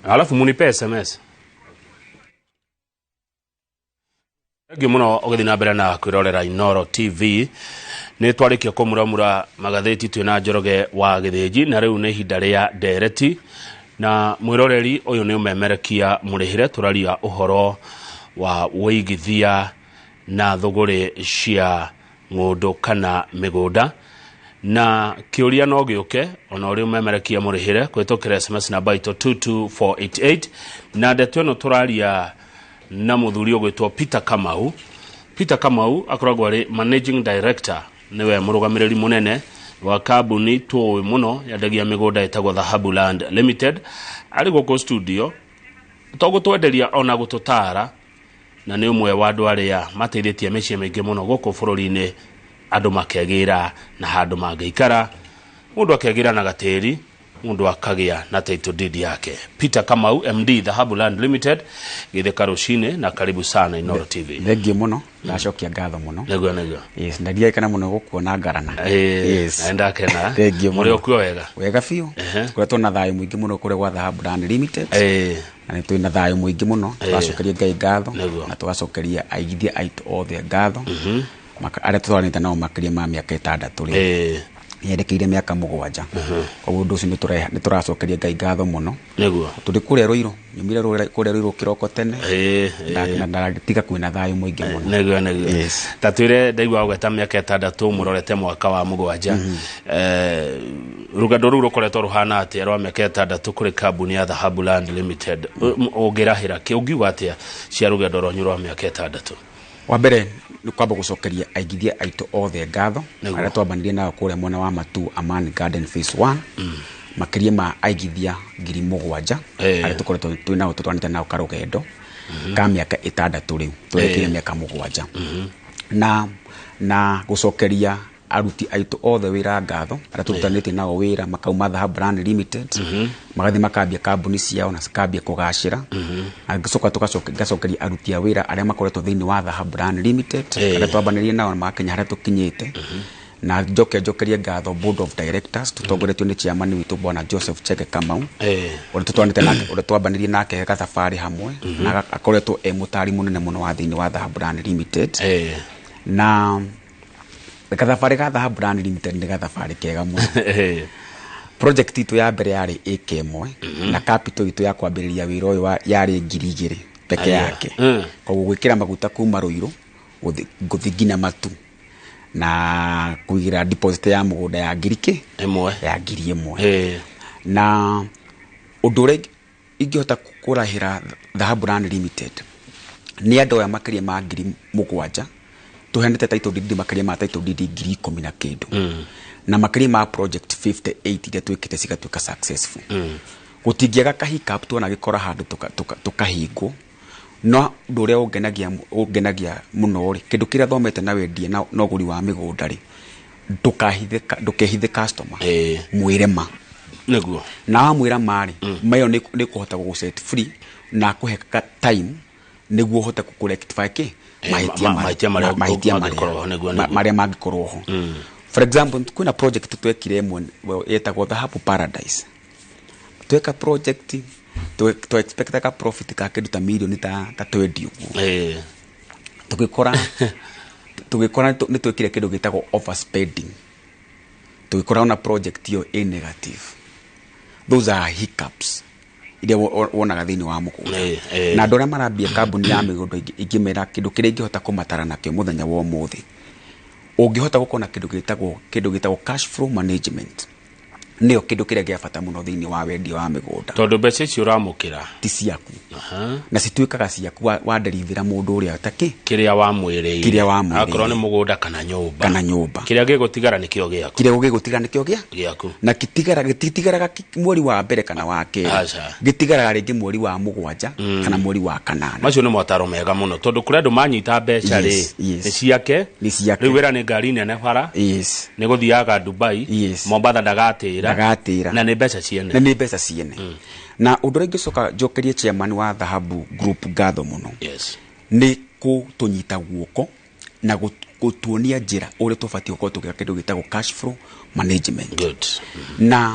Alafu munipe SMS. Thengiũ mũno ũgĩthiĩ na mbere na kwĩrorera Inooro TV. Nĩ twarĩkia kũmuramura magathĩti twĩna Njoroge wa Gĩthĩnji, na rĩu nĩ ihinda rĩa ndereti na mwĩroreri ũyũ nĩ ũmemerekia mũrĩhĩre. Tũraria ũhoro wa wũigithia na thũgũrĩ cia ng'ũndũ kana mĩgũnda, na kĩũria no gĩũke ona ũrĩ ũmemerekia mũrĩhĩre kũhĩtũkĩra SMS namba itũ 22488. Na ndeto ĩno tũraria na mũthuri ũgwĩtwo Peter Kamau. Peter Kamau akoragwo arĩ managing director, nĩwe mũrũgamĩrĩri mũnene wa kambuni tũĩ mũno yendagia mĩgũnda ĩtagwo Dhahabu Land Limited. Arĩ gũkũ studio to gũtwenderia ona gũtũtara, na nĩ ũmwe wa andũ arĩa mateithĩtie mĩciĩ mĩingĩ mũno gũkũ bũrũri-inĩ, andũ makegĩra na handũ mangĩikara, mũndũ akegĩra na gatĩri, mũndũ akagĩa na title deed yake. Peter Kamau, MD Dhahabu Land Limited, gĩtheka rũcinĩ na karibu sana Inooro TV. Thengiũ mũno, ndacokia ngatho mũno. Nĩguo. Yes, ndaririkana mũno gũkuona ngarana. Yes. Na ndakena. Thengiũ mũrĩ mũno. Okuo wega? Wega biũ. Tũkoretwo na thayũ mũingĩ mũno kũrĩa gwa Dhahabu Land Limited, na nĩ twĩ na thayũ mũingĩ mũno. Tũracokeria Ngai ngatho na tũgacokeria aigithia aitũ othe ngatho, arĩa tũtwaranĩte nao makĩria ma mĩaka 6 rĩu, yerekeire mĩaka 7. Koguo ũndũ ũcio nĩ tũracokeria Ngai ngatho mũno. Tũrĩ kũrĩa Rũirũ, nyumire kũrĩa Rũirũ kĩroko tene, na ndatiga kwĩna thayũ mũingĩ mũno. Nĩguo. Yes. Ta twĩre, ndaigua ũgweta mĩaka 6, mũrorete mwaka wa 7. Rũgendo rũu rũkoretwo rũhana atĩa rwa mĩaka 6 kũrĩ kambuni ya Dhahabu Land Limited? Ũngĩrahĩra kĩ, ũngiuga atĩa cia rũgendo rwanyu rwa mĩaka 6? Wa mbere nĩ kwamba gũcokeria aigithia aitũ othe ngatho, arĩa twambanĩrie nao kũrĩa mwena wa Matu Amani Garden Phase 1, makĩria ma aigithia 7,000 arĩa tũkoretwo twĩ nao, tũtwaranĩte nao karũgendo ka mĩaka 6 rĩu, twerekeire mĩaka 7, na gũcokeria aruti aitũ othe wĩra ngatho, arĩa tũrutanĩtie nao wĩra makauma Dhahabu Land Limited, magathiĩ makambia kambuni ciao na cikambia kũgacĩra. Na ngĩcoka ngacokeria aruti a wĩra arĩa makoretwo thĩinĩ wa Dhahabu Land Limited, arĩa twambanĩrie nao na magakinya harĩa tũkinyĩte. Na njoke njokerie ngatho board of directors tũtongoretio nĩ chairman witũ Bwana Joseph Chege Kamau, ũrĩa tũtwaranĩte nake, ũrĩa twambanĩrie nake gathabarĩ hamwe, na akoretwo e mũtari mũnene mũno wa thĩinĩ wa Dhahabu Land Limited. Na gathabarĩ ga Dhahabu Land Limited nĩ gathabarĩ kega mũno. Project itũ ya mbere yarĩ ĩka 1, na capital itũ ya kwambĩrĩria wĩra ũyũ yarĩ 2,000 peke yake. Koguo gwĩkĩra maguta kuma Rũirũ gũthiĩ nginya Matu, na kũigĩra deposit ya mũgũnda ya ngiri kĩ? 1. Ya 1,000. Na ũndũ ũrĩa ingĩhota kũrahĩra Dhahabu Land Limited nĩ andũ aya makĩria ma 7,000 tũheanĩte title deed, makĩria ma title deed 10,000 na kĩndũ, na makĩria ma project 58 iria twĩkĩte cigatuĩka successful. Gũtingĩaga ka hiccup tuona gĩkora handũ tũkahingwo, no ũndũ ũrĩa ũngenagia mũno rĩ, kĩndũ kĩrĩa thomete na wendie na ũgũri wa mĩgũnda rĩ, ndũkehithe customer. Mwĩre ma. Na wamwĩra ma rĩ, mayo nĩ kũhota gũgũ set free na akũhe ka time nĩguo ũhote kũ rectify kĩ? Mahĩtia Mahĩtia marĩa mahĩtia mangĩkorwo ho, nĩguo, nĩguo. Marĩa mangĩkorwo ho. For example, kwĩna project twekire ĩmwe ĩtagwo Dhahabu Paradise. Tweka project twe expectaga profit ka kĩndũ ta mirioni ta 20 ũguo. Tũgĩkora nĩ twekire kĩndũ gĩtagwo overspending. Tũgĩkora ona project ĩyo ĩ negative. Those are hiccups iria wonaga thĩinĩ wa mũgũnda. Na andũ arĩa marambia kambuni ya mĩgũnda ingĩmera kĩndũ kĩrĩa ingĩhota kũmatara nakĩo mũthenya wa ũmũthĩ, ũngĩhota gũkorwo na kĩndũ gĩtagwo cash flow management, nĩyo kĩndũ kĩrĩa gĩa bata mũno thĩinĩ wa wendia wa mĩgũnda. Tondũ mbeca icio ũramũkĩra ti ciaku. Na cituĩkaga ciaku wanderithĩra mũndũ ũrĩa ta kĩ? Kĩrĩa wamwĩrĩire. Kĩrĩa wamwĩrĩire. Akorwo nĩ mũgũnda kana nyũmba. Kana nyũmba. Kĩrĩa gĩgũtigara nĩkĩo gĩaku. Kĩrĩa gĩgũtigara nĩkĩo gĩa? Gĩaku. Na gĩtigaraga mweri wa mbere kana wa kerĩ. Aca. Gĩtigaraga rĩngĩ mweri wa 7 kana mweri wa 8. Macio nĩ motaro mega mũno tondũ kũrĩ andũ manyita mbeca rĩ, nĩ ciake. Nĩ ciake. Rĩu wĩra nĩ ngari nene bara. Nĩ gũthiaga Dubai. Mombatha ndagatĩra. Ndagatĩra. Na nĩ mbeca ciene. Na nĩ mbeca ciene. Na ũndũ ũrĩa ingĩcoka njokerie chairman wa Dhahabu Group ngatho mũno. Nĩ kũtũnyita guoko na gũtuonia njĩra ũrĩa tũbatiĩ gũkorwo tũgĩka kĩndũ gĩtagwo cash flow management. Good. Na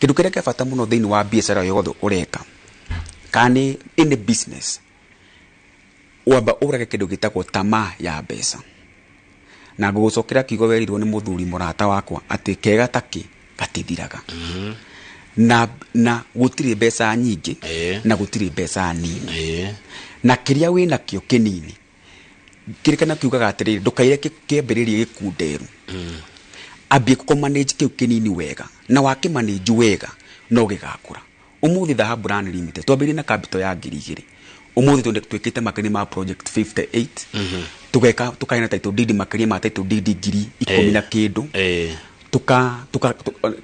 kĩndũ kĩrĩa kĩa bata mũno thĩinĩ wa biacara yothe ũreka Kana nĩ any business, wamba ũrage kĩndũ gĩtagwo tamaa ya mbeca. Na ngũgũcokera kiugo werirwo nĩ mũthuri mũrata wakwa atĩ kega takĩ gatithiraga. Na gũtirĩ mbeca nyingĩ na gũtirĩ mbeca nini. Na kĩrĩa wĩnakĩo kĩnini kĩrĩkana kiugaga atĩrĩrĩ, ndũkaire kĩambĩrĩrie gĩkunderu. Ambie kũ manage kĩu kĩnini wega, na wakĩmanage wega no gĩgakũra. Ũmũthĩ Dhahabu Land Limited twambĩrĩirie na capital ya 2,000. Ũmũthĩ twĩkĩte makĩria ma project 58. Tũgeka tũkaheana title deed makĩria ma title deed 10,000 na kĩndũ.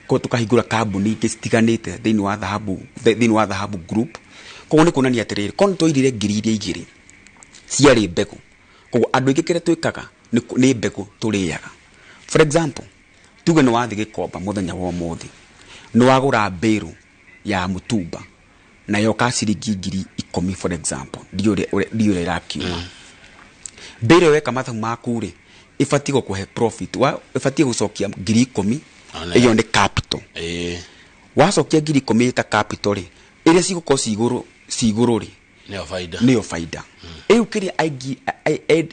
Tukahingũra kambuni ingĩ citiganĩte thĩinĩ wa Dhahabu Group. Koguo nĩ kuonania atĩrĩrĩ, korwo nĩ twairire 2,000 ciarĩ mbegũ. Koguo andũ aingĩ kĩrĩa twĩkaga nĩ mbegũ tũrĩaga. For example, tuge nĩ wathiĩ Gĩkomba mũthenya wa ũmũthĩ, nĩ wagũra mbĩrũ ya mũtumba na yoka ciringi 10,000, for example, ndiũĩ ũrĩa ĩrakiuma. Mbĩrũ ĩyo weka mathabu maku rĩ, ĩbatiĩ gũkũhe profit, ĩbatiĩ gũcokia 10,000, ĩyo nĩ capital. Wacokia 10,000 ta capital rĩ, ĩrĩa cigũkorwo cigũrũ rĩ, nĩyo faida. Nĩyo faida. Rĩu kĩrĩa aingĩ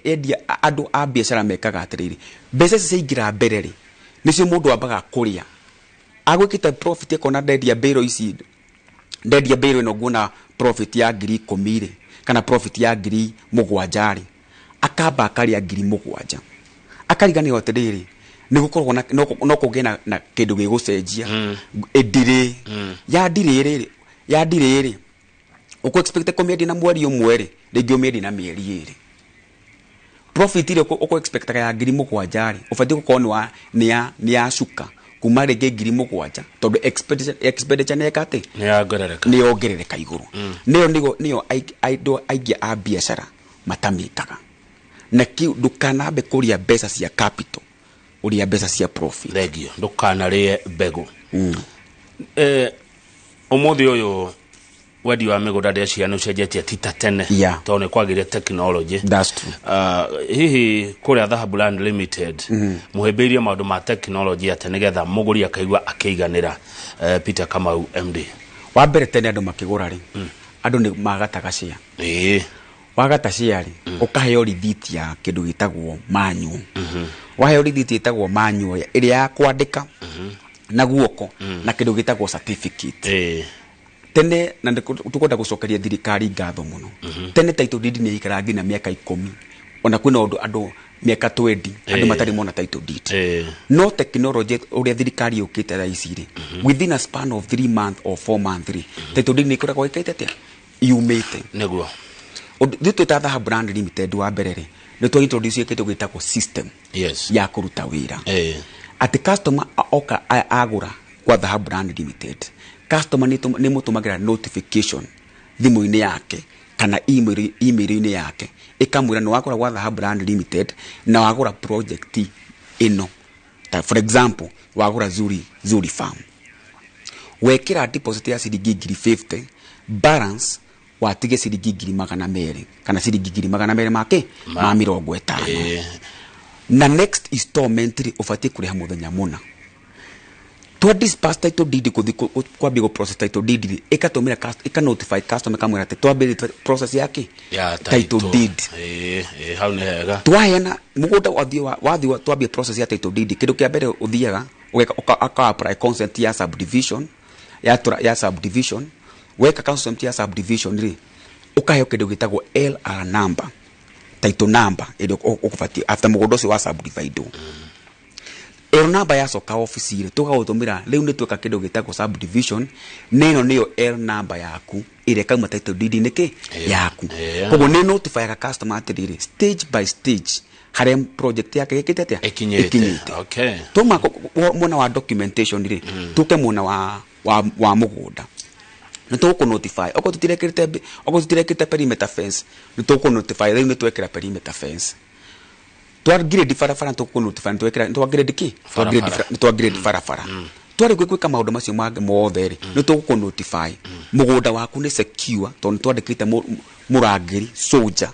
endia andũ a biacara mekaga atĩrĩrĩ, mbeca ici ciaingĩra mbere rĩ, nĩcio mũndũ ambaga kũrĩa. Agwĩkĩte profit akona ndendia mbĩrũ ici, ndendia mbĩrũ ĩno nguona profit ya 10,000 rĩ, kana profit ya 7,000 rĩ, akamba akarĩa 7,000. Akariganĩrwo atĩrĩrĩ, nĩ gũkoragwo na no kũgĩe na kĩndũ gĩgũcenjia. Ndirĩ. Ya ndirĩ rĩ, ya ndirĩ rĩ, ũkũ expect kũmĩendia na mweri ũmwe rĩ, rĩngĩ ũmĩendie na mĩeri 2. Profit ĩrĩa ũkũ expectaga ya 7,000 rĩ, ũbatiĩ gũkorwo nĩ ya cuka kuma rĩngĩ 7,000, tondũ expenditure nĩ ĩka atĩ? Nĩ yongerereka. Nĩ yongerereka igũrũ. Nĩyo nĩyo andũ aingĩ a biacara matamĩkaga. Na kĩu ndũkanambe kũrĩa mbeca cia capital, ũrĩa mbeca cia profit. Thengio, ndũkanarĩe mbegũ. Ũmũthĩ ũyũ wendi wa mĩgũnda ndeciria nĩ ũcenjetie ti ta tene, tondũ nĩ kwagĩire technology. That's true. Hihi kũrĩa Dhahabu Land Limited mũhĩmbĩirie maũndũ ma technology atĩ nĩgetha mũgũri akaigua akĩiganĩra? Peter Kamau MD. Wa mbere, tene andũ makĩgũra rĩ, andũ nĩ magataga share. Wagata share rĩ, ũkaheo rithiti ya kĩndũ gĩtagwo manual. Waheo rithiti ĩtagwo manual ĩrĩa ya kwandĩka na guoko na kĩndũ gĩtagwo certificate. Tene na tũkwenda gũcokeria thirikari ngatho mũno. Tene title deed nĩ ikaraga nginya mĩaka 10, ona kwĩna ũndũ andũ mĩaka 20 andũ matarĩ mona title deed. No technology ũrĩa thirikari yũkĩte thaa ici rĩ, within a span of 3 months or 4 months rĩ, title deed nĩ ĩkoragwo ĩkĩte atĩa, yumĩte. Nĩguo. Ithuĩ twĩ ta Dhahabu Land Limited, wa mbere rĩ, nĩ twa introduce kĩndũ gĩtagwo system ya kũruta wĩra. Atĩ customer oka agũra kwa Dhahabu Land Limited, customer nĩ mũtũmagĩra notification thimũ-inĩ yake kana email-inĩ yake, ĩkamwĩra nĩ wagũra gwa Dhahabu Land Limited na wagũra project ĩno. Ta for example, wagũra Zuri Farm, wekĩra deposit ya ciringi 50,000, balance watige ciringi 200,000 kana ciringi 250,000. Na next installment rĩ, ũbatiĩ kũrĩha mũthenya mũna. Twa disburse title deed, kũthi kwambia gũ process title deed rĩ, ĩkatũmĩra ĩka notify customer, ĩkamwĩra atĩ twambĩrĩria process yake ya title deed. Ĩĩ, hau nĩ hega. Twaheana mũgũnda, wathiĩ twambie process ya title deed, kĩndũ kĩa mbere ũthiaga ũgeka ũka apply consent ya subdivision, ya subdivision. Weka consent ya subdivision rĩ, ũkaheo kĩndũ gĩtagwo LR number, title number ĩrĩa ũkũbatiĩ after mũgũnda ũcio wa subdivide. Ĩyo namba yacoka obici rĩ, tũgagũtũmĩra rĩu nĩ tweka kĩndũ gĩtagwo subdivision, na ĩno nĩyo L number yaku ĩrĩa ĩkauma title deed nĩkĩ yaku. Koguo nĩ notifyaga customer atĩrĩrĩ, stage by stage harĩa project yake ĩkĩte atĩa, ĩkinyĩte. Tuma mwena wa documentation rĩ, tuke mwena wa mũgũnda, nĩ tũgũkũ notify okorwo tũtirekĩrĩte perimeter fence, nĩ tũgũkũ notify rĩu nĩ twekĩra perimeter fence. Twa grade barabara, nĩ tũgũkũ notify nĩ twekĩra, nĩ twa grade kĩ, twa grade Barabara. Nĩ twa grade barabara. Twarĩkia gwĩka maũndũ macio mangĩ mothe rĩ, nĩ tũgũkũ notify mũgũnda waku nĩ secure, tondũ nĩ twandĩkĩte mũrangĩri soldier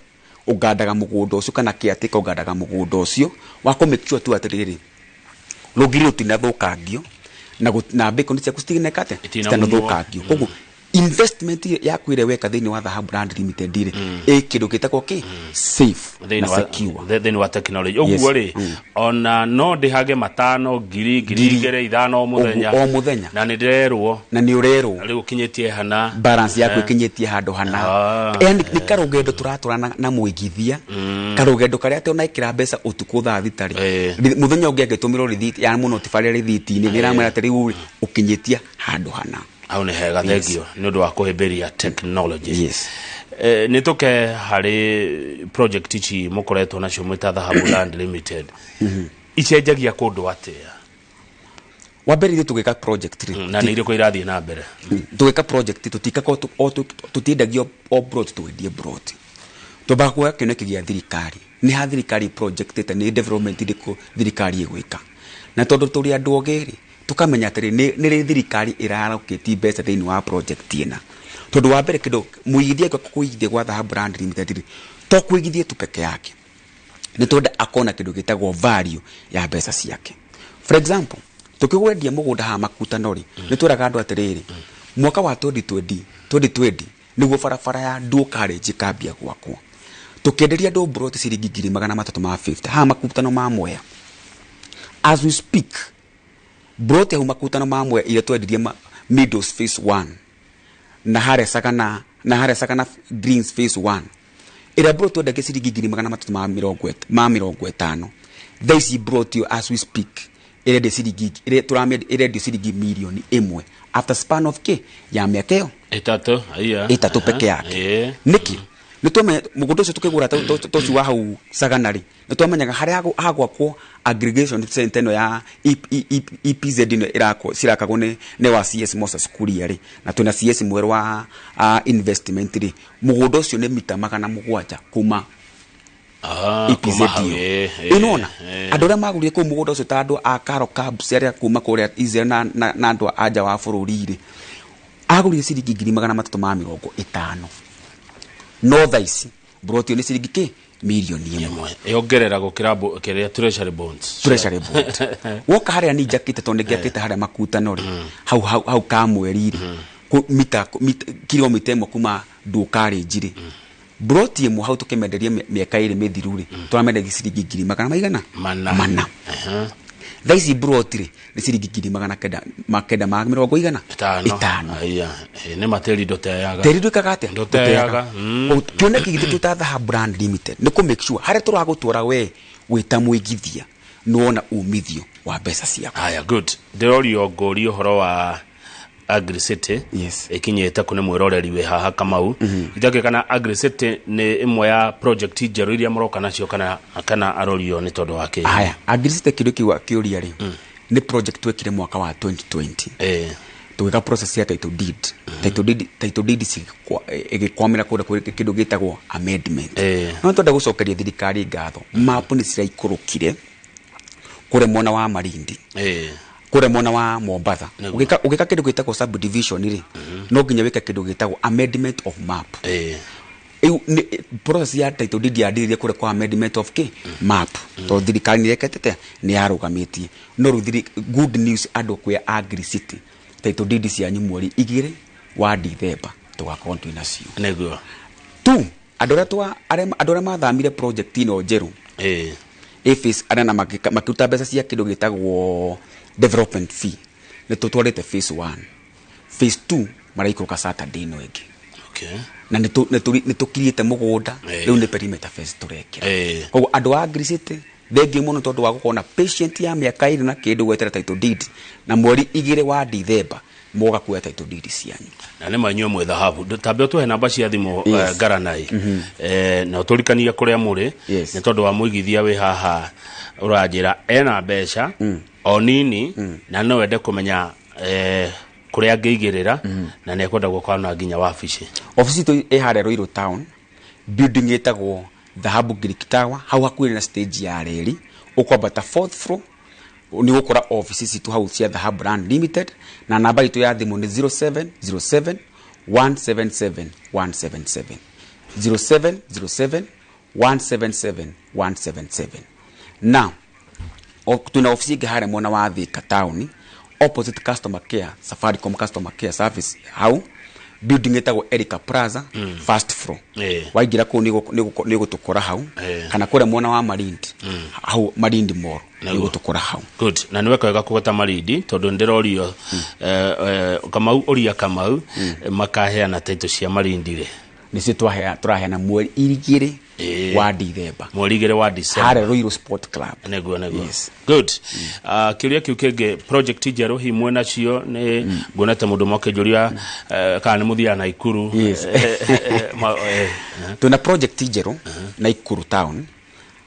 ũngandaga mũgũnda ũcio, kana caretaker ũngandaga mũgũnda ũcio wa kũ make sure tu atĩrĩrĩ, rũgiri rũtinathũkangio na na bacon ciaku citigineka atĩa, Itinamunywo. citanathũkangio. Koguo Investment yaku ĩrĩa weka thĩinĩ wa Dhahabu Land Limited rĩ, ĩ kĩndũ gĩtagwo kĩ safe na secure. Thĩinĩ wa technology ũguo rĩ, ona no ndĩhage 5,000 ngiri Ngiri. 2,000 5 o mũthenya. O mũthenya. Na nĩ ndĩrerwo Na nĩ ũrerwo rĩu ũkinyĩtie hana balance yaku ĩkinyĩtie handũ hana. Yani nĩ karũgendo tũratwara na mũigithia, karũgendo karĩa atĩ ona ĩkĩra mbeca ũtukũ thaa 6 rĩ, mũthenya ũngĩ angĩtũmĩrwo rĩthiti ya mũno tibarĩa rĩthiti-inĩ, nĩ ĩramwĩra atĩ rĩu rĩ, ũkinyĩtie handũ hana. Hau nĩ hega, thengio nĩ ũndũ wa kũhĩmbĩria technology. Yes. Nĩ tũke harĩ project ici mũkoretwo nacio mwĩta Dhahabu Land Limited, icenjagia kũndũ atĩa? Wa mbere, ithuĩ tũgĩka project rĩ, Na nĩ irĩkũ irathiĩ na mbere? Tũgĩka project tũtikaga tũtiendagia o plot, twendie plot, twambaga kuoya kĩoneki gĩa thirikari, nĩ ha thirikari projectĩte, nĩ development ĩrĩkũ thirikari ĩgwĩka. Na tondũ tũrĩ andũ ogĩ rĩ, tũkamenya atĩrĩ, nĩ rĩ thirikari ĩrarokĩti mbeca thĩinĩ wa project ĩna. Tondũ wa mbere, kĩndũ mũigithia angĩũka kũigithia gwa Dhahabu Land Limited rĩ, to kũigithia tu peke yake, nĩ twenda akona kĩndũ gĩtagwo value ya mbeca ciake. For example, tũkĩgwendia mũgũnda haha Makutano rĩ, nĩ twĩraga andũ atĩrĩrĩ, mwaka wa 2020 2020 nĩguo barabara ya Duo College ĩkambia gwakwo. Tũkĩenderia andũ mburoti ciringi 350,000 haha Makutano ma Mwea. As we speak, mburoti hau Makutano ma Mwea iria twendirie Meadows phase 1 na harĩa Sagana, na harĩa Sagana Greens phase 1, ĩrĩa mburoti twendagia ciringi 350,000, thaa ici mburoti ĩyo as we speak ĩrendio ciringi, ĩrĩa tũramĩendia ĩrendio ciringi 1 million after span of k ya mĩaka ĩyo 3 aiya 3 peke yake. Nĩkĩ? Nĩ twamenya mũgũnda ũcio tũkĩgũra ta ũcio wa hau Sagana rĩ, nĩ twamenyaga harĩa hagwakwo aggregation center ĩno ya EPZ ĩno ĩrakwo, cirakagwo nĩ wa CS Moses Kuria rĩ, na twĩna CS mwerũ wa investment rĩ, mũgũnda ũcio nĩ mita 700 kuma EPZ Kuma hau, ĩyo. Ĩĩ, Ĩnona andũ arĩa magũrire kũu mũgũnda ũcio ta andũ a Karo Cabs arĩa kuma kũrĩa Israel na andũ a nja wa bũrũri rĩ, agũrire ciringi 350,000, no thaa ici mburoti ĩyo nĩ ciringi kĩ 1 million. Yongerera gũkĩra kĩrĩa treasury bonds. Treasury bond. Woka harĩa ni njakĩte, tondũ nĩngĩakĩte harĩa Makutano rĩ, hau kamweri rĩ, mita kilomita 1 kuma Duo College rĩ, mburoti ĩmwe hau tũkĩmenderia mĩaka 2 mĩthiru rĩ, tũramenderia ciringi ngiri magana maigana? 400. 400. Thaa ici mburoti rĩ nĩ ciringi ngiri magana kenda ma mĩrongo igana 5. 5. Aiya. Nĩ matĩri ndũteaga. Tĩri ndwĩkaga atĩa? Ndũteaga. Kĩoneki gitũ twĩ ta Dhahabu Land Limited nĩ kũ make sure harĩa tũragũtwara we wĩ ta mũigithia nĩwona umithio wa mbeca ciaku. Haya, good. Ndĩrorio ngũri ũhoro wa Agricity. Ĩkinyĩte kũ? Nĩ mwĩroreri wĩ haha Kamau itakĩ kana Agricity nĩ ĩmwe ya project njerũ iria mũroka nacio, kana arorio nĩ tondũ wa kĩ? Haya, Agricity, kĩndũ kĩu kĩũria rĩ, nĩ project twekire mwaka wa 2020. Tũgĩka process ya title deed. Title deed ĩgĩkwamĩra kũrĩa kwĩ kĩndũ gĩtagwo amendment. No twenda gũcokeria thirikari ngatho, map nĩ ciraikũrũkire kũrĩa mwena wa Malindi, kũrĩa mwena wa Mombatha. Ũgĩka kĩndũ gĩtagwo subdivision rĩ, no nginya wĩke kĩndũ gĩtagwo amendment of map. Rĩu nĩ process ya title deed yambĩrĩirie kũrĩa kwa amendment of k map, tondũ thirikari nĩ ĩrekete nĩ yarũgamĩtie. No rĩu good news, andũ kwĩ Agricity, title deed cianyu mweri 2 wa Dithemba tũgakorwo twĩ nacio. Tu andũ arĩa andũ arĩa mathamire project ĩno njerũ ĩ phase arĩa na makĩruta mbeca cia kĩndũ gĩtagwo development fee, nĩ tũtwarĩte phase 1, phase 2 maraikũrũka Saturday ĩno ĩngĩ. Na nĩ tũkiriĩte mũgũnda. Rĩu nĩ perimeter fence tũrekĩra. Koguo andũ a Agricity, thengiũ mũno tondũ wa gũkorwo na patient ya mĩaka 2 na kĩndũ gweterera title deed, na mweri 2 wa Dithemba moga kuoya title deed cianyu. Na nĩ manyue mwĩ thahabu. Tambe ũtũhe namba cia thimũ. Yes. Ngaranai na ũtũrikanie kũrĩa mũrĩ. Nĩ tondũ wa mũigithia wĩ haha ũranjĩra ena mbeca o nini na no wende kũmenya kũrĩa angĩigĩrĩra, na nĩ ekwenda gũkorwo na nginya wabici. Obici itũ ĩ harĩa Ruiru town, building ĩtagwo Dhahabu Greek Tower, hau hakuhĩ na stage ya reri, ũkwambata fourth floor nĩ ũgũkora obici citũ hau cia Dhahabu Land Limited. Na namba itũ ya thimũ nĩ 0707 177 177, 0707 177 177. Na twĩna obici ĩngĩ harĩa mwena wa Thika town, opposite customer care, Safaricom customer care service hau. Building ĩtagwo Erica Plaza, first floor. Waingĩra kũu nĩ ũgũtũkora hau, kana kũrĩa mwena wa Malindi, hau Malindi Mall, nĩ ũgũtũkora hau. Good. Na nĩ weka wega kũgweta Malindi, tondũ ndĩrorio Kamau, ũria Kamau, makaheana title cia Malindi rĩ? Nĩcio tũraheana mweri 2 wa Dithemba. Mweri 2 wa December. Harĩa Ruiru Sport Club. Nĩguo. Yes. Good. Kĩũria kĩu kĩngĩ, project njerũ hihi mwenacio? Nĩ nguona ta mũndũ mwakĩnjũria kana nĩ mũthiaga Naikuru. Yes. Twĩna project njerũ Naikuru town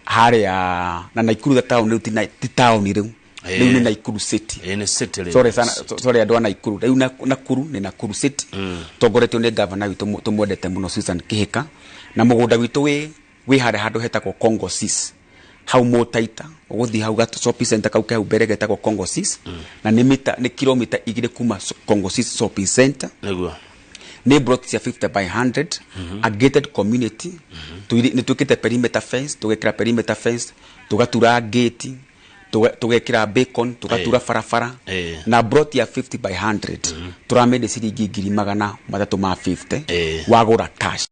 harĩa, na Naikuru town rĩu ti town rĩu, rĩu nĩ Naikuru city. Ĩĩ, nĩ city rĩu. Sorry sana, sorry andũ a Naikuru. Rĩu Nakuru nĩ Nakuru city, tongoretio nĩ gavana witũ tũmwendete mũno, Susan Kihika, na mũgũnda witũ wĩ harĩa handũ hetagwo Congo Sis, hau Mũtaita. Ũgũthiĩ hau gatũ shopping center kau ke hau mbere getagwo Congo Sis, na nĩ mita nĩ kilomita 2 kuma Congo Sis shopping center. Nĩ plot cia 50 by 100, a gated community. Nĩ twĩkĩte perimeter fence, tũgekĩra perimeter fence, tũgatura gate, tũgekĩra bacon, tũgatura barabara. Na plot ya 50 by 100 tũramĩendia ciringi 350,000, wagũra cash.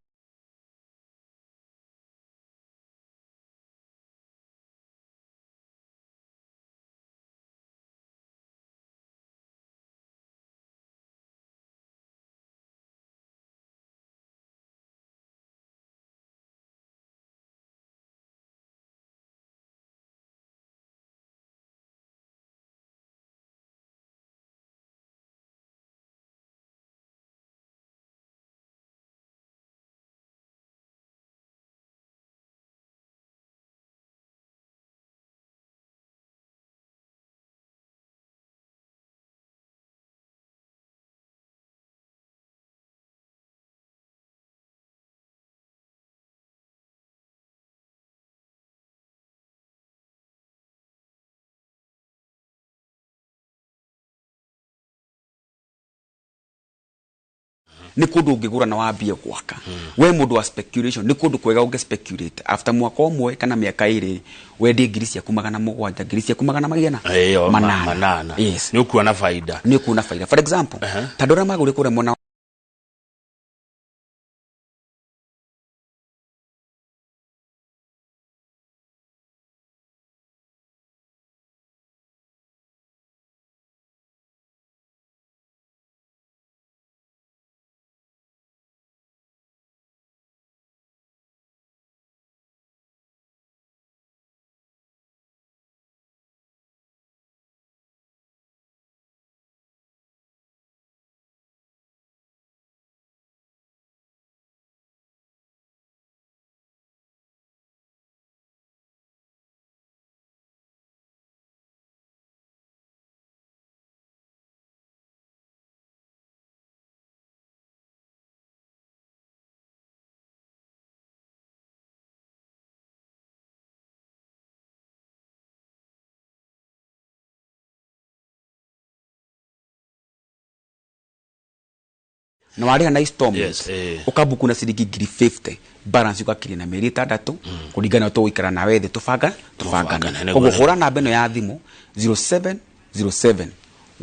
Nĩ kũndũ ũngĩgũra na wambie gwaka. We mũndũ wa speculation, nĩ kũndũ kwega ũngĩ speculate. After mwaka ũmwe kana mĩaka 2, wendie ngiri ciaku 700, ngiri ciaku magana magana Ĩyo, 800. 800. Yes. Nĩ ũkuona baida. Nĩ ũkuona baida. For example, ta andũ arĩa magũrire kũrĩa mwena na warĩha na installment, Yes, eh. ũkabuku na ciringi ngiri 50, balance ũgakiria na mĩeri 6, kũringana na tũgũikara nawe thĩ tũbanga tũbangane. Mũbangane, nĩguo. Koguo hũra namba ĩno ya thimũ, 0707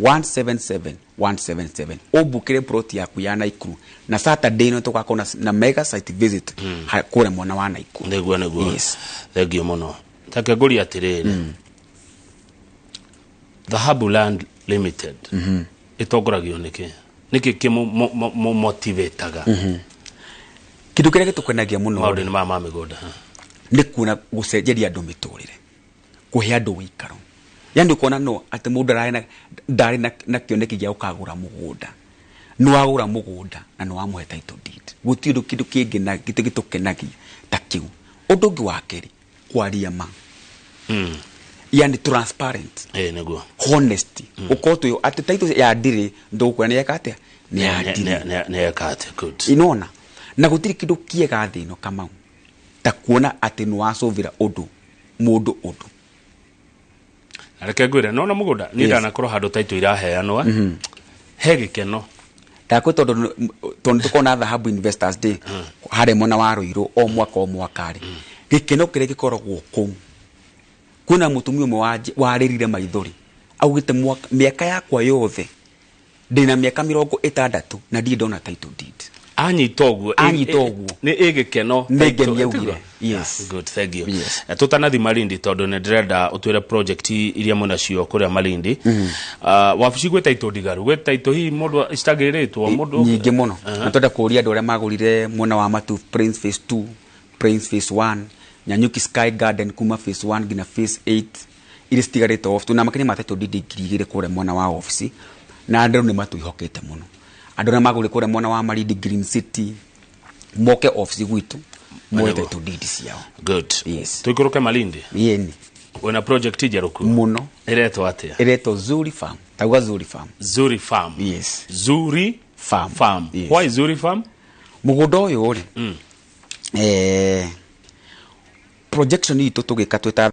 177 177, ũmbukĩre plot yaku ya Naikuru, na Saturday ĩno tũgakorwo na mega site visit kũrĩa mwena wa Naikuru. Nĩguo. Yes. Thank you mũno. Take ngũria atĩrĩrĩ, Dhahabu Land Limited ĩtongoragio nĩkĩ? Nĩkĩ kĩmũmotivataga Kĩndũ kĩrĩa gĩtũkenagia mũno maũndũ-inĩ maya ma mĩgũnda? Nĩ kuona gũcenjeria andũ mĩtũrĩre, kũhe andũ wĩikaro. Yani ũkona no atĩ mũndũ ararĩ na ndarĩ na kĩoneki gĩa gũkagũra mũgũnda, nĩ wagũra mũgũnda na nĩ wamũhe title deed. Gũtirĩ ũndũ kĩndũ kĩngĩ na gĩtũkenagia ta kĩu. Ũndũ ũngĩ wa kerĩ, kwaria ma, yani transparent, Ĩĩ, nĩguo. honesty, ũkorwo twĩ atĩ title ya ndirĩ ndũgũkwĩra nĩ yeka atĩa, nĩ ya ndirĩ. Nĩ eka atĩa? Good. Inona na gũtirĩ kĩndũ kĩega thĩ ĩno, Kamau, ta kuona atĩ nĩ wacũvĩra ũndũ mũndũ ũndũ. Na reke ngwĩre, nona mũgũnda niĩ ndanakorwo handũ title iraheanwo, he gĩkeno. Ndakwĩ tondũ tũkorwo na Dhahabu Investors Day harĩa mwena wa Ruiru o mwaka o mwaka rĩ, gĩkeno kĩrĩa gĩkoragwo kũu, kwĩna mũtumia ũmwe warĩrire maithori augĩte, "Mĩaka yakwa yothe Ndĩna mĩaka 60 na ndirĩ ndona title deed. Anyita ũguo. Anyita ũguo. Nĩ ĩgĩkeno. Nĩ ngemi augire. Yes. Good, thank you. Yes. Tũtanathi Malindi tondũ nĩ ndĩrenda ũtwĩre project iria mwĩnacio kũrĩa Malindi. Wabici gwĩ title ndigaru, gwĩ title hihi mũndũ citagĩrĩtwo mũndũ nyingĩ mũno. Na twenda kũria andũ arĩa magũrire mwena wa Matu Prince Phase 2, Prince Phase 1, Nyanyuki Sky Garden kuma Phase 1 nginya Phase 8 iria citigarĩte off tuna makĩria ma title deed 2,000 kũrĩa mwena wa ofici, na andũ nĩ matwĩhokete mũno. Andũ arĩa magũrire kũrĩa mwena wa Malindi Green City moke ofici gwitũ moe title deed ciao. Good. Yes. Tũikũrũke Malindi. Yeni. Wĩna project njerũ kuo? Mũno. Ĩretwo atĩa? Ĩretwo Zuri Farm. Tauga Zuri Farm. Zuri Farm. Yes. Zuri Farm. Farm. Yes. Why Zuri Farm? Mũgũnda ũyũ rĩ, projection itũ tũgĩka twĩta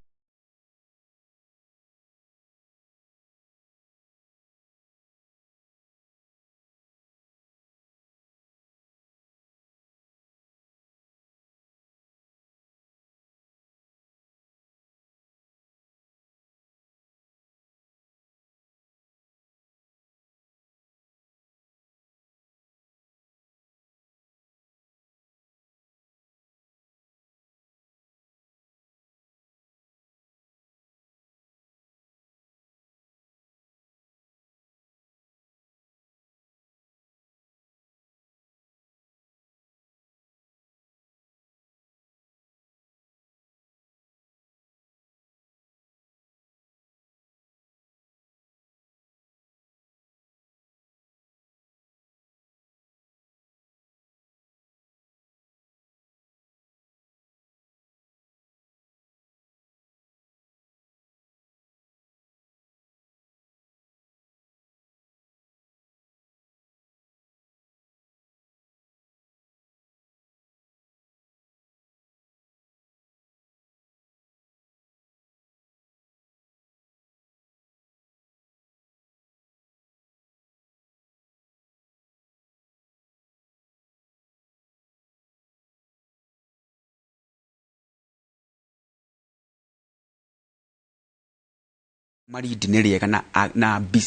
Malindi nĩ rĩega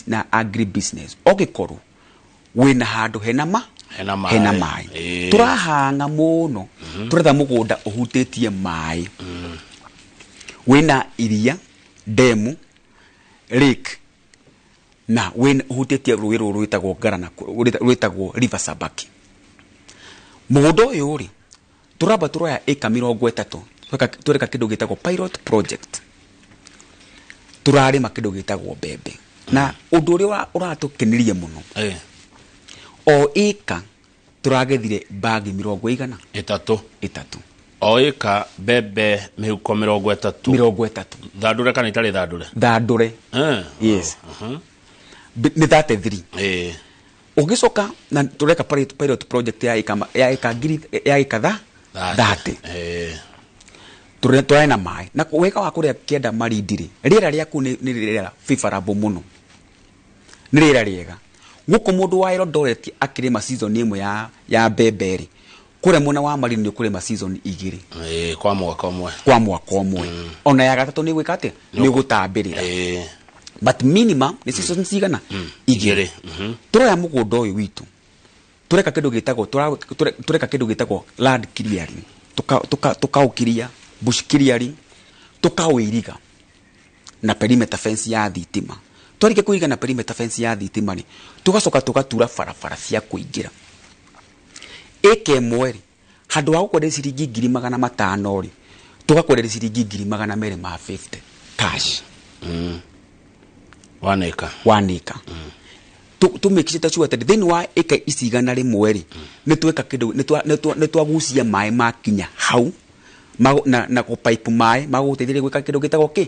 na agri business. Ũngĩkorwo wĩna handũ hena ma Hena maĩ. Hena maĩ. Tũrahanga mũno. Tũretha mũgũnda ũhutĩtie maĩ. Wĩna iria, demu, lake, na wĩna ũhutĩtie rũĩ rũrũ rwĩtagwo Ngarana, rwĩtagwo River Sabaki. Mũgũnda ũyũ rĩ, tũramba tũroya ĩka 30, tũreka kĩndũ gĩtagwo pilot project. Tũrarĩma kĩndũ gĩtagwo mbembe. Na ũndũ ũrĩa ũratũkenirie mũno, o ĩka tũragethire bagi 30. 3. 3. O ĩka mbembe mĩhuko 30. 30. Thandũre kana itarĩ thandũre? Thandũre. Yes. Nĩ 33. Ũgĩcoka na tũreka pilot project ya ĩka ya ĩka ngiri ya ĩka tha 30. Tũrĩ na maĩ. Na wega wa kũrĩa kĩenda Malindi rĩ, rĩera rĩaku nĩ rĩera favorable mũno. Nĩ rĩera rĩega. Gũkũ mũndũ wa Eldoret akĩrĩma season ĩmwe ya mbembe rĩ, kũrĩa mwena wa Malindi nĩ ũkũrĩma season 2. Kwa mwaka ũmwe. Kwa mwaka ũmwe. Ona ya gatatũ nĩ gwĩka atĩa? Nĩ gũtambĩrĩra. But minimum nĩ season cigana? 2. Tũroya mũgũnda ũyũ witũ. Tũreka kĩndũ gĩtagwo, tũreka kĩndũ gĩtagwo land clearing. Tũkaũkiria, bush clearing, tũkaũiriga na perimeter fence ya thitima. Twarĩkia kũiga na perimeter fence ya thitima rĩ, tũgacoka tũgatura barabara cia kũingĩra. Ĩka ĩmwe rĩ, handũ ha gũkwenderia ciringi 500,000 rĩ, tũgakwenderia ciringi 250,000 cash. 1 acre. 1 acre. Tũmĩkĩte sure atĩ thĩinĩ wa ĩka ici 100 rĩ, nĩ tweka kĩndũ, nĩ twagucia maĩ makinya hau, na kũpipe maĩ magũgũteithĩrĩria gwĩka kĩndũ gĩtagwo kĩ?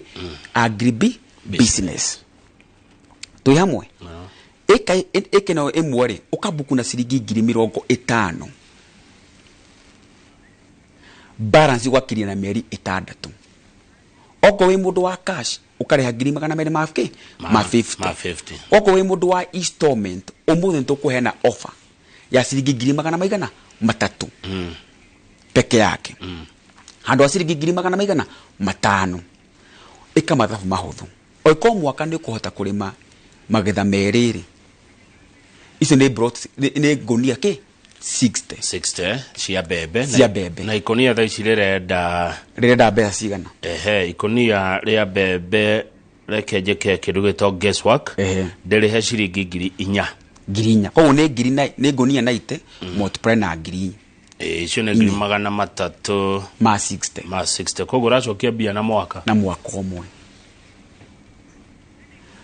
Agri business. Twĩ hamwe? Ĩka ĩno ĩmwe rĩ, ũkambuku na ciringi 50,000. Balance ũgakiria na mĩeri 6. Okorwo wĩ mũndũ wa cash, ũkarĩha 200,000 ma kĩ? Ma 50. Ma 50. Okorwo wĩ mũndũ wa installment, ũmũthĩ nĩtũkũheana offer ya ciringi 300,000. Peke yake. Handũ ha ciringi 500,000. Ĩka mathabu mahũthũ. Oikorwo mwaka nĩ ũkũhota kũrĩma magetha merĩ rĩ, Icio nĩ brot, nĩ ngũnia kĩ 60. 60 cia mbembe. Cia mbembe. Na ikonia thaa ici rĩrenda Rĩrenda mbeca cigana? Ehe, ikonia rĩa mbembe, reke njĩke kĩndũ gĩtwo guesswork. Ndĩrĩhe ciringi 4,000. 4,000. Koguo nĩ ngiri na nĩ ngũnia 90 multiply na ngiri Ĩĩ, icio nĩ 300,000 ma 60. Ma 60. Koguo ũracokia mbia na mwaka. Na mwaka ũmwe.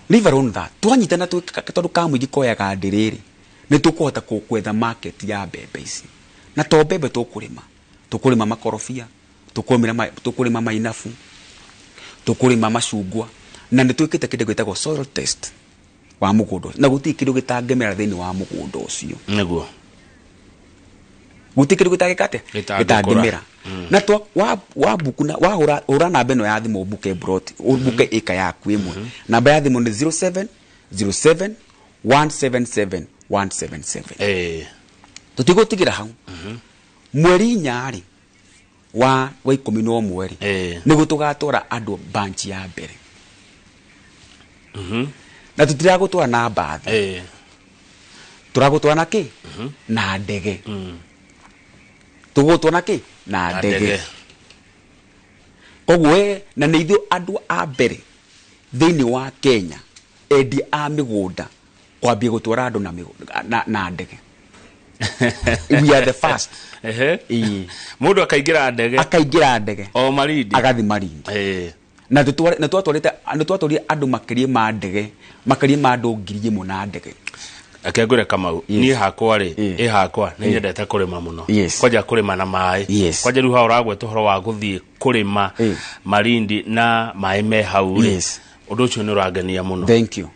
Leave alone that, twanyitana tondũ kamũingĩ koyaga ndĩrĩrĩ, nĩ tũkũhota gwetha market ya mbembe ici. Na to mbembe tũkũrĩma, tũkũrĩma makorobia, tũkũrĩma mainabu, tũkũrĩma macungwa, na nĩ twĩkĩte kĩndũ gĩtagwo soil test wa mũgũnda ũcio, na gũtirĩ kĩndũ gĩtangĩmera thĩinĩ wa mũgũnda ũcio. Gũtirĩ kĩndũ gĩtangĩka atĩa? Gĩtangĩkũra. Gĩtangĩmera. Na twa wa buku na wahũra hũra namba ĩno ya thimũ, ũbuke broti, ũbuke ĩka yaku ĩmwe. Namba ya thimũ nĩ 07 07 177 177. Tũtigũtigĩra hau. Mweri 4 rĩ wa 11 rĩ, nĩguo tũgatwara andũ branch ya mbere. Na tũtiragũtwara na mbathi, tũragũtwara na kĩ? Na ndege. Tũgũtwara na kĩ? Na Na ndege. Ndege. Koguo we na nĩ ithuĩ andũ a mbere thĩinĩ wa Kenya endia a mĩgũnda kwambia gũtwara andũ na ndege. We are the first. Ĩĩ. Mũndũ akaingĩra ndege. Akaingĩra ndege. O Malindi. Agathi Malindi. Na nĩ twatwarire andũ makĩria ma ndege, makĩria ma andũ 1,000 na ndege. Reke ngwĩre, Kamau. Yes. Niĩ hakwa rĩ, ĩ hakwa nĩ nyendete kũrĩma mũno. Kwanja kũrĩma na maĩ. Kwanja rĩu haha ũragweta ũhoro wa gũthiĩ kũrĩma Malindi na maĩ me hau rĩ, ũndũ ũcio nĩ ũrangenia mũno. Thank you.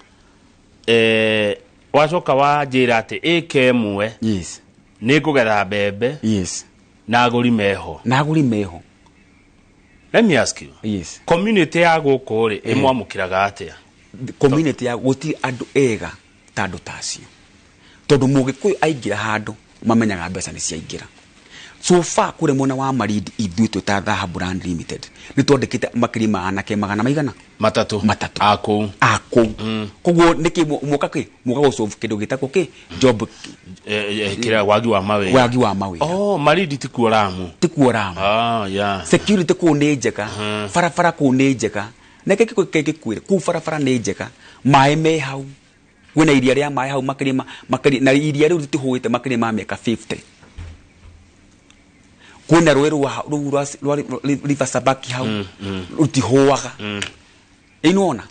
Wacoka wanjĩra atĩ ĩka ĩmwe nĩ ngũgetha mbembe na agũri meho. Na agũri meho. Let me ask you, community ya gũkũ rĩ, ĩmwamũkĩraga atĩa? Community ya gũtirĩ andũ ega ta andũ ta acio, tondũ mũgĩkũyũ aingĩra handũ mamenyaga mbeca nĩ ciaingĩra. So far kũrĩa mwena wa Malindi, ithuĩ twĩ ta Dhahabu Land Limited nĩ twandĩkĩte makĩria ma anake magana maigana? Matatũ. Matatũ. A kũu. A kũu. Koguo nĩkĩ mũka kĩ mũka gũsolve kĩndũ gĩtagwo kĩ job Kĩrĩa wagi wa mawĩra. Wagi wa mawĩra. Oh, Malindi ti kuo Lamu? Ti kuo Lamu. Ah, yeah. Security kũu nĩ njega, barabara kũu nĩ njega, na kĩkĩ kĩkwĩre kũu barabara nĩ njega, maĩ me hau, kwĩna iria rĩa maĩ hau makĩria makĩria, na iria rĩu rĩtihũĩte makĩria ma mĩaka 50. Kwĩna rũĩ rũu rwa River Sabaki hau rũtihũaga. Ĩnona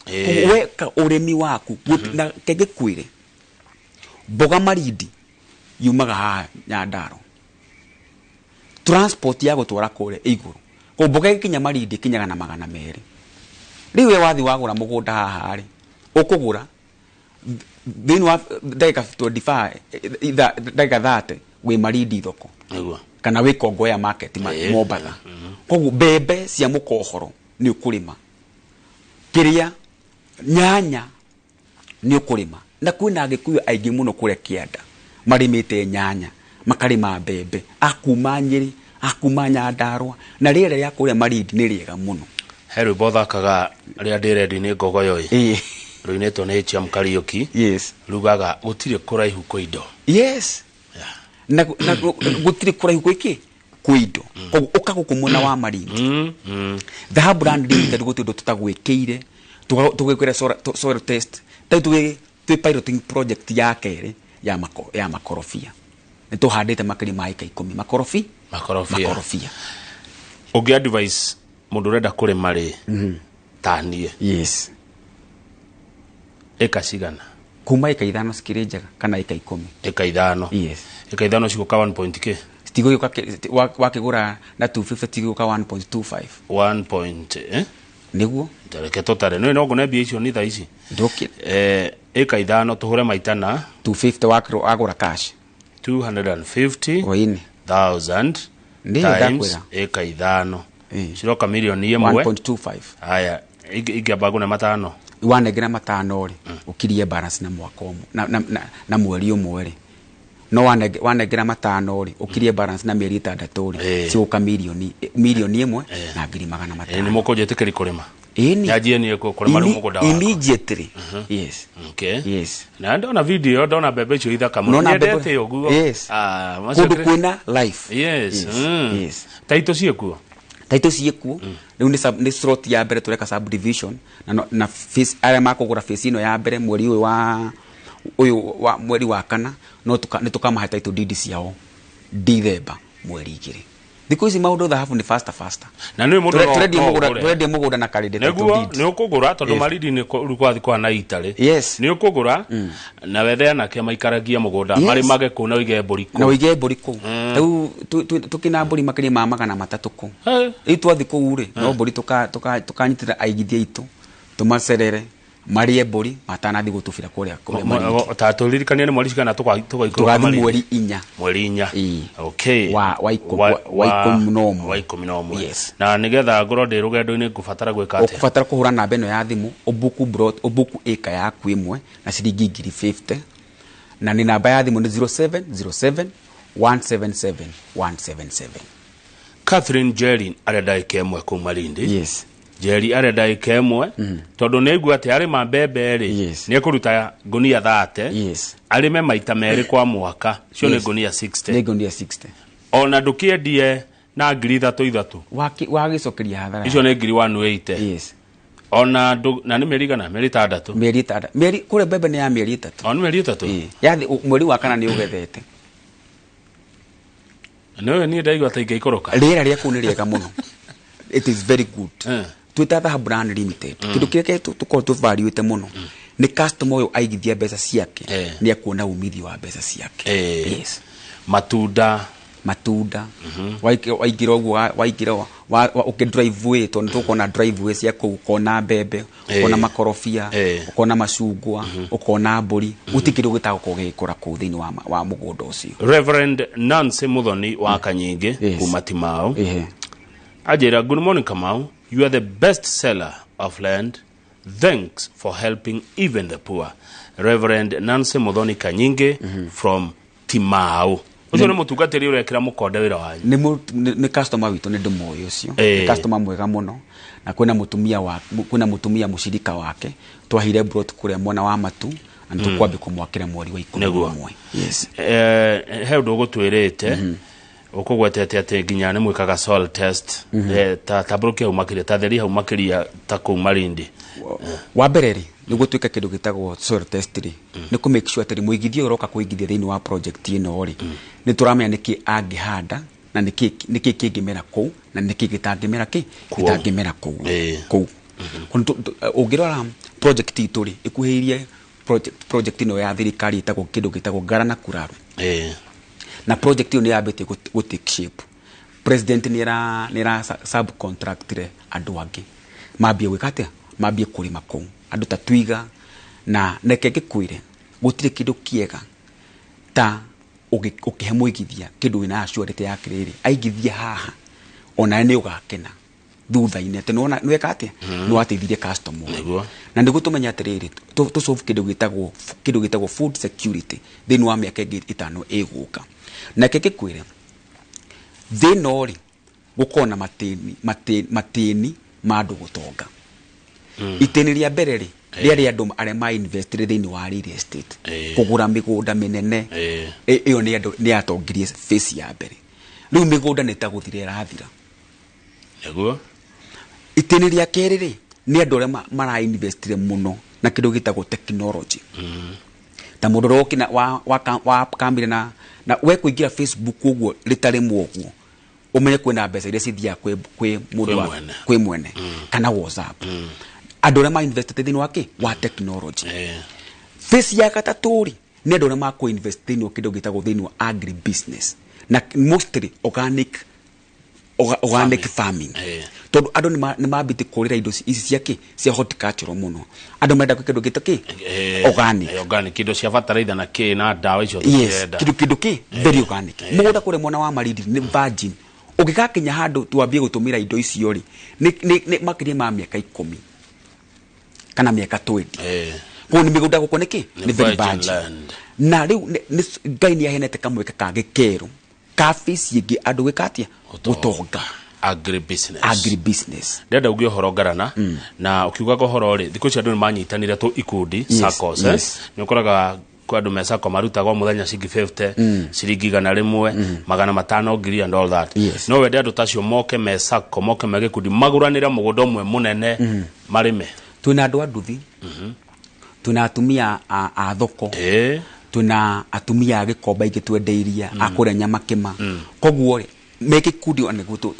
weka ũrĩmi waku na kĩngĩkwĩre mboga Malindi yumaga haha Nyandarua, transport ya gũtwara kũrĩa igũrũ. Koguo mboga ĩgĩkinya Malindi ĩkinyaga na 200. Rĩu we wathi wagũra mũgũnda haha rĩ, ũkũgũra thĩinĩ wa ndagĩka 25, ndagĩka 30 wĩ Malindi thoko kana wĩ Kongoya market Mombatha. Koguo mbembe cia mũkohoro nĩ ũkũrĩma, kĩrĩa nyanya nĩ ũkũrĩma, na kwĩna Agĩkũyũ aingĩ mũno kũrĩa kĩanda marĩmĩte nyanya, makarĩma mbembe, akuma Nyĩrĩ, akuma Nyandarua, na rĩera rĩa kũrĩa Malindi nĩ rĩega mũno. He rwĩmbo thakaga rĩrĩa ndĩ rendi-inĩ Ngogoyo ĩ, rũinĩtwo nĩ Chiam Kariuki, rugaga gũtirĩ kũraihu kwĩ indo. Yes, na gũtirĩ kũraihu gwĩkĩ kwĩ indo. Koguo ũka gũkũ mwena wa Malindi, Dhahabu Land Limited, gũtirĩ ũndũ tũtagwĩkĩire. Tũgwĩkĩra soil test. Tarĩu twĩ piloting project ya kerĩ ya makorobia. Nĩ tũhandĩte makĩria ma ĩka 10 makorobi. Makorobia. Makorobia. Ũngĩ advice mũndũ ũrenda kũrĩma rĩ, ta niĩ, ĩka cigana? Kuma ĩka 5 cikĩrĩ njega kana ĩka 10. Ĩka 5? Yes. Ĩka 5 cigũka 1 point k? Citigũgĩũka wakĩgũra na 250 tigũka 1.25. 1 point, eh? Nĩguo. Reke tũtare nĩ no ngone mbia icio nĩ thaa ici. Ndũkĩ Ĩka 5 tũhũre maita na 250 wagũra cash. 250 Oini. thousand Ndiyo, times ndakwĩra. ĩka 5 ciroka 1 million. 1.25. Haya, ingĩamba ngũne matano. Wanengera matano rĩ, ũkirie balance na mwaka ũmwe na mweri ũmwe rĩ, no wanengera matano rĩ, ũkirie balance na mĩeri 6 rĩ, cigũka 1.1 million na ngiri magana Nĩ matano. Mũkũnjĩtĩkĩri kũrĩma? Ĩni. Nyanjie niĩ kũrĩma rĩu mũgũnda wakwa. Immediately. Yes. Okay. Yes. Na ndona video, ndona mbembe icio ithaka mũno. Nona Nyendete mbembe- ũguo. Yes. Ah, macio Kũndũ kwĩna life. Yes. Yes. Yes. Taito ciĩkuo. Taito ciĩkuo. Rĩu nĩ slot ya mbere tũreka subdivision na na phase arĩa makũgũra phase ĩno ya mbere mweri ũyũ wa ũyũ wa mweri wa kana no nĩ tũkamahe title deed ciao December mweri 2. Thikũ ici maũndũ thahabu nĩ faster faster. Na nĩ mũndũ no ũgũre. Tũrendia mũgũnda na karĩndĩ title Nĩguo deed. nĩ ũkũgũra tondũ Yes. Malindi nĩ rĩu kwathiĩ kũhana itarĩ. Yes. Nĩ ũkũgũra na wethe anake maikaragie mũgũnda Yes. marĩmage kũu na ũige mbũri Na kũu. ũige mbũri kũu. Rĩu tũkĩna mbũri makĩria ma 300 kũu. Eh. Rĩu twathiĩ kũu rĩ, no mbũri tũkanyitĩra aigithia aitũ, tũmacerere, marĩe mbũri matanathiĩ gũtubĩra kũrĩa Malindi. Ta tũririkanie nĩ mweri cigana tũgaikũrũka Tũgathiĩ Malindi? mweri 4. Mweri 4. Ĩĩ. Okay. Wa 11. Wa 11. Yes. Na nĩgetha ngorwo ndĩ rũgendo-inĩ ngũbatara gwĩka atĩa? Ũkũbatara kũhũra namba ĩno ya thimũ, ũbuku plot, ũbuku ĩka yaku ĩmwe na ciringi ngiri 50. Na nĩ namba ya thimũ nĩ 0707 177 177. Catherine Jerry arenda ĩka ĩmwe kũu Malindi. Yes. Jerry arenda ĩka ĩmwe tondũ nĩ aigua atĩ arĩma mbembe rĩ, Yes. nĩ ekũruta ngũnia 30. Yes. Arĩme maita merĩ kwa mwaka, cio nĩ Yes. ngũnia 60. Nĩ ngũnia 60. Ona ndũkĩendie na ngiri ithatũ ithatũ. Wagĩcokeria hathara. Icio nĩ ngiri 180. Yes. Ona na nĩ mĩeri igana, mĩeri 6. Mĩeri 6. Mĩeri kũrĩa mbembe nĩ ya mĩeri 3. O nĩ mĩeri 3. Ĩĩ. Yathi mweri wa kana nĩ ũgethete. Nĩwe niĩ ndaigua ta ingĩikũrũka. Rĩera rĩa kũu nĩ rĩega mũno. It is very good. Twĩta Dhahabu Land Limited. Kĩndũ kĩrĩa tũkoragwo tũvaluĩte mũno nĩ customer ũyũ aigithia mbeca ciake nĩ ekuona umithio wa mbeca ciake. Yes. Matunda. Matunda. Waingĩra ũguo, waingĩra ũkĩ driveway, tondũ nĩ tũkuona driveway cia kũu, ũkona mbembe, ũkona makorobia, ũkona macungwa, ũkona mbũri. Gũtirĩ kĩndũ gĩtagũkorwo gĩgĩkũra kũu thĩinĩ wa mũgũnda ũcio. Reverend Nancy Muthoni wa Kanyingĩ kuma Timau. Anjĩra, good morning Kamau, you are the best seller of land. Thanks for helping even the poor. Reverend Nancy Muthoni Kanyingĩ from Timau. Ũcio nĩ mũtungatĩri ũrekĩra mũkonde wĩra wanyu. Nĩ customer witũ, nĩ ndĩmũĩ ũcio. Nĩ customer mwega mũno. Na kwĩna mũtumia wa, kwĩna mũtumia mũcirika wake. Twahire plot kũrĩa mwena wa Matu, na nĩ tũkwambia kũmwakĩra mweri wa ikũmi na ũmwe. Yes. He ũndũ ũgũtwĩrĩte, ũkũgwetete atĩ nginya nĩ mwĩkaga soil test. Ta tambũrũkia hau makĩria, ta theria hau makĩria ta kũu Malindi. Wa mbere rĩ, nĩguo twĩke kĩndũ gĩtagwo soil test rĩ, nĩ kũ make sure atĩ mũigithia ũroka kũigithia thĩinĩ wa project ĩno rĩ, nĩ tũramenya nĩkĩ angĩhanda na nĩkĩ kĩngĩmera kũu na nĩkĩ gĩtangĩmera kĩ, gĩtangĩmera kũu. Kũu. Ũngĩrora project itũ rĩ, ĩkuhĩrĩirie project ĩno ya thirikari ĩtagwo kĩndũ gĩtagwo Ngarana Kuraru. Na project ĩyo nĩ yambĩtie gũ take shape. President nĩ era subcontractire andũ angĩ mambie gwĩka atĩa, mambie kũrĩma kũu andũ ta Twiga. Na reke ngĩkwĩre gũtirĩ kĩndũ kĩega ta ũkĩhe mũigithia kĩndũ wĩna assurity ya kĩrĩrĩ, aigithia haha onawe nĩ ũgakena thutha-inĩ atĩ nĩwona nĩweka atĩa, nĩwateithirie customer ũyũ. Na nĩguo tũmenye atĩrĩrĩ, tũ solve kĩndũ gĩtagwo food security thĩinĩ wa mĩaka ĩngĩ 5 ĩgũka. Na reke ngĩkwĩre thĩna rĩ, gũkorwo na matĩni ma andũ gũtonga. Itĩni rĩa mbere rĩ, rĩarĩ andũ arĩa ma investire thĩinĩ wa real estate, kũgũra mĩgũnda mĩnene. Ĩyo nĩ andũ, nĩ yatongirie phase ya mbere. Rĩu mĩgũnda nĩ ta gũthira ĩrathira. Nĩguo. Itĩni rĩa kerĩ rĩ, nĩ andũ arĩa mara-investire mũno na kĩndũ gĩtagwo technology. Ta mũndũ ũrĩa wokĩna, wa, wa, wa, wa kamire na, na we kũingĩra Facebook ũguo rĩtarĩ mũguo, ũmenye kwĩna mbeca iria cithiaga kwĩ mũndũ Kwĩ wa mwene. kwĩ mwene. Kana WhatsApp. Andũ arĩa ma-investite thĩinĩ wa kĩ? Wa technology. Phase ya gatatũ rĩ, nĩ andũ arĩa makũ-invest thĩinĩ wa kĩndũ gĩtagwo thĩinĩ wa agri business. Na mostly organic Farming. farming. Tondũ andũ nĩ mambĩtie kũrĩra indo ici cia kĩ? Cia horticulture mũno. Andũ marenda gwĩka kĩndũ gĩtagwo kĩ? Organic. Organic, indo cia bataraitha na kĩ, na ndawa icio Yes, tũtirenda. kĩndũ kĩ? Very organic. Mũgũnda kũrĩa mwena wa Malindi nĩ virgin. Ũngĩgakinya handũ twambie gũtũmĩra indo icio rĩ, nĩ makĩria ma mĩaka 10 kana mĩaka 20. Koguo nĩ mĩgũnda gũkũ nĩ kĩ? Nĩ Nĩ very virgin virgin. land. Na rĩu Ngai nĩ aheanĩte kamweke kangĩ kerũ ka phase ĩngĩ andũ gwĩka atĩa? Gũtonga. Gũtonga. Agribusiness. Agribusiness. Ndĩrenda uge ũhoro ngarana na ũkiugaga ũhoro rĩ, thikũ ici andũ nĩ manyitanire tũ ikundi, SACCOs, eh? Yes. Nĩ ũkoraga kwĩ andũ me SACCO marutaga o mũthenya ciringi 50, ciringi 100, 500, 1000 and all that. Yes. No wende andũ tacio moke me SACCO, moke me gĩkundi, magũranĩre mũgũnda ũmwe mũnene marĩme. Twĩna andũ a nduthi, twĩna atumia a thoko, twĩna atumia a gĩkomba ingĩ twendeiria a kũrĩa nyamakĩma. Koguo rĩ, me gĩkundi ona nĩguo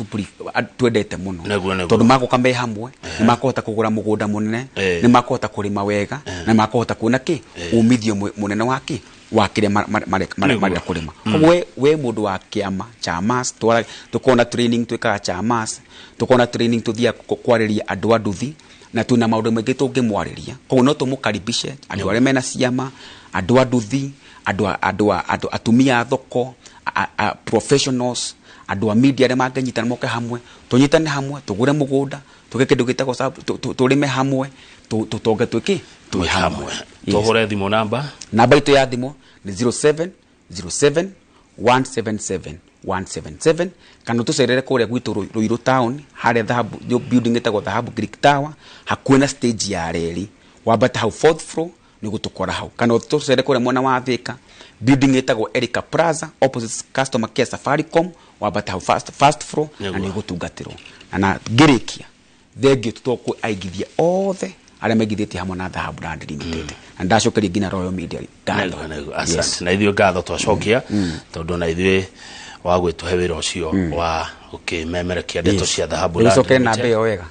twendete mũno. Nĩguo. Tondũ magoka me hamwe nĩ makũhota kũgũra mũgũnda mũnene, nĩ makũhota kũrĩma wega, na nĩ makũhota kuona kĩ umithio mũnene wa kĩ wa kĩrĩa marenda kũrĩma. Koguo we mũndũ wa kĩama chamas, tũkona training twĩkaga chamas, tũkona training tũthiaga kwarĩria andũ a nduthi, na twĩna maũndũ maingĩ tũngĩmwarĩria. Koguo no tũmũkaribishe andũ arĩa mena ciama, andũ a nduthi, andũ atumia a thoko, professionals, andũ a media arĩa mangĩnyitana moke hamwe, tũnyitane hamwe, tũgũre mũgũnda, tũge kĩndũ gĩtagwo tũrĩme hamwe, tũtonge twĩkĩ twĩ hamwe. Yes. Tũhũre thimũ namba. Namba itũ ya thimũ nĩ 0707 177 177, kana tũcerere kũrĩa gwitũ Ruiru town, harĩa Dhahabu building ĩtagwo Dhahabu Greek Tower, hakuhĩ na stage ya reri, wambata hau fourth floor nĩ gũtũkora hau. Kana tũcerere kũrĩa mwena wa Thika, building ĩtagwo Erica Plaza, opposite customer care Safaricom, wambata hau first floor na nĩ gũtungatĩrwo. Na ngĩrĩkia, thengio tũtokũ aigithia othe arĩa maigithĩtie hamwe na Dhahabu Land Limited, na ndacokeria nginya Royal Media ngatho. Nĩguo. Asante. Na ithuĩ ngatho twacokia, tondũ na ithuĩ wa gwĩtũhe wĩra ũcio wa gũkĩmemerekia ndeto cia Dhahabu Land Ũgĩcokere namba Limited. ĩyo wega.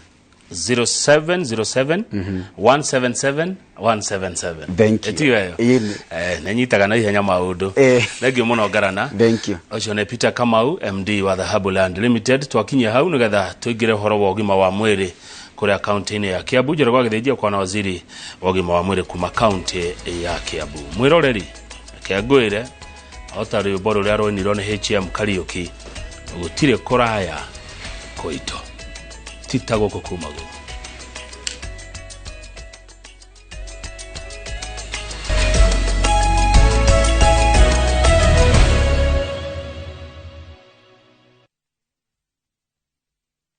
0707 177 177. Thank you. Ĩtiyo ĩyo. Ĩĩ. Nĩnyitaga na ihenya maũndũ. Thank you mũno ngarana. Thank you. Ũcio nĩ Peter Kamau, MD wa Dhahabu Land Limited. Twakinyia hau nĩgetha tũingĩre ũhoro wa ũgima wa mwĩrĩ kũrĩa kaunti-inĩ ya Kiambu. Njoroge wa Gĩthĩnji akwana waziri wa ũgima wa mwĩrĩ kuma kaunti ya Kiambu. Mwĩroreri, reke ngwĩre o ta rwĩmbo rũrĩa rwainirwo nĩ HM Kariũki, gũtirĩ kũraya kũitũ, ti ta gũkũ kumagwo.